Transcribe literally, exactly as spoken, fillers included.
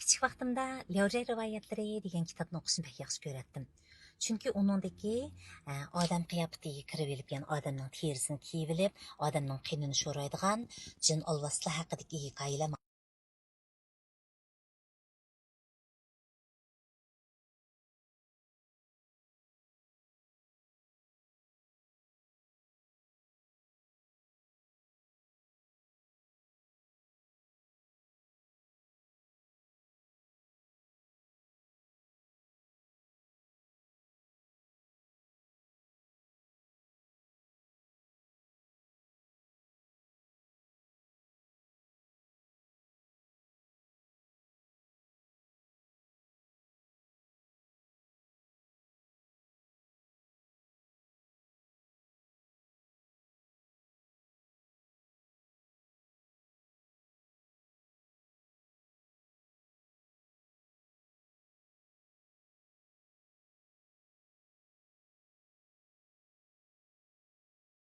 كىچىك ۋاقتىمدا لياۋجاي رىۋايەتلىرى دېگەن كىتابنى ئوقۇشنى بەك ياخشى كۆرەتتىم. چۈنكى ئۇنىڭدىكى، ئە، ئادەم قىياپىتىگە كىرىۋېلىپ، يەنى ئادەمنىڭ تېرىسىنى كىيىۋېلىپ، ئادەمنىڭ قېنىنى شورايدىغان جىن ئالۋاستىلار ھەققىدىكى ھېكايىلەر